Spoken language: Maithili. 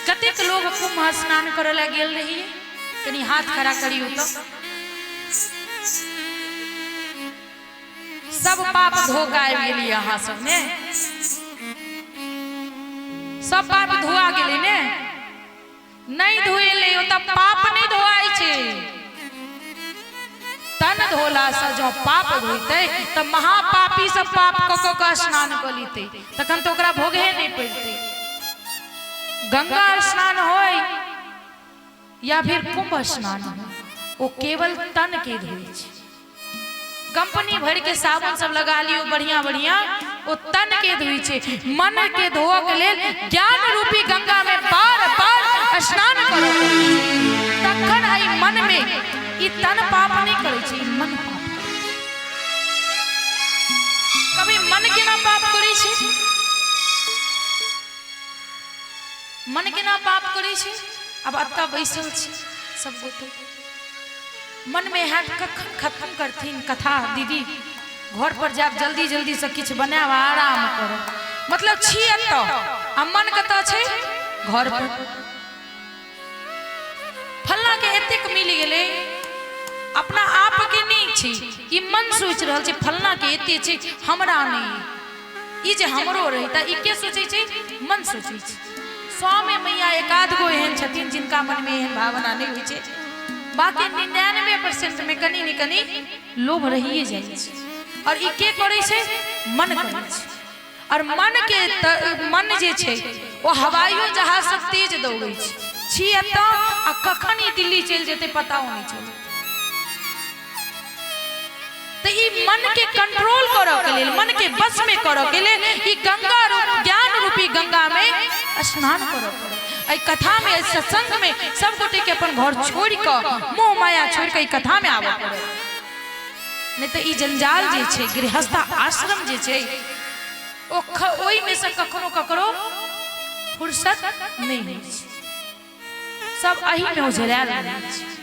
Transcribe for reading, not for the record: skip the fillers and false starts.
कतेक लोग कुंभ स्नान करय लए गेल रहियै? कनि हाथ खड़ा करियौ तऽ। सब पाप धो कऽ आबि गेलियै अहाँ सब ने? सब पाप धोआ गेलै ने? नहि धोएलै। ओतऽ पाप नहि धोआइ छै। तन धोलासँ जँ पाप धोइतै तऽ महापापी सब पाप कऽ कऽ कऽ स्नान कऽ लितै, तखन तऽ ओकरा भोगहे नहि पड़तै। गंगा स्नान होय या फिर कुंभ स्नान होय, ओ केवल तन के धोइ छै। कंपनी भरि के साबुन सब लगा लियौ बढ़िया बढ़िया, ओ तन के धोइ छै। मन के धोअ के लेल ज्ञान रूपी गंगा में बार बार स्नान करऽ पड़ै छै, तखन एहि मन में ई तन पाप नहि करै छै, ई मन पाप करै छै। कभी मन केना पाप करै छै? मन केना पाप करै छै? आब एतऽ बैसल छी सब गोटे, मनमे हैत कखन खत्म करथिन कथा दीदी, घर पर जायब, जल्दी जल्दीसँ किछु बनायब आ आराम करब। मतलब छी एतऽ आ मन कतऽ छै? घर पर। फल्लाँके एतेक मिल गेलै, अपना आपके नहि छै, ई मन सोचि रहल छै फल्लाँके एते छै, हमरा नहि, ई जे हमरो रहिता। ई के सोचै छै? मन सोचै छै। 100मे मैया एकाध गो एहन छथिन जिनका मनमे एहन भावना नहि होइ छै, बाँकी 99% मे कनि ने कनि लोभ रहिए जाइ छै। आओर ई के करै छै? मन करै छै। आओर मन के मन जे छै ओ हवाइयो जहाज से तेज दौड़ै छै। छी एतऽ आ कखन ई दिल्ली चलि जेतै पताओ नहि चलतै। तऽ ई मन के कंट्रोल करऽ के लेल, मन के वश में करऽ के लेल ई गंगा रूप ज्ञान रूपी गंगा में स्नान करऽ पड़त। एहि कथा में, एहि सत्संग में सब गोटे के अपन घर छोड़ि कऽ, मोह माया छोड़ि कऽ ई कथा में आबऽ पड़त। नहि तऽ ई जंजाल जे छै, गृहस्थ आश्रम जे छै, ओ ओहिमे से कखनो ककरो फुर्सत नहि होइ छै। सब एहिमे ओझरायल रहै छै।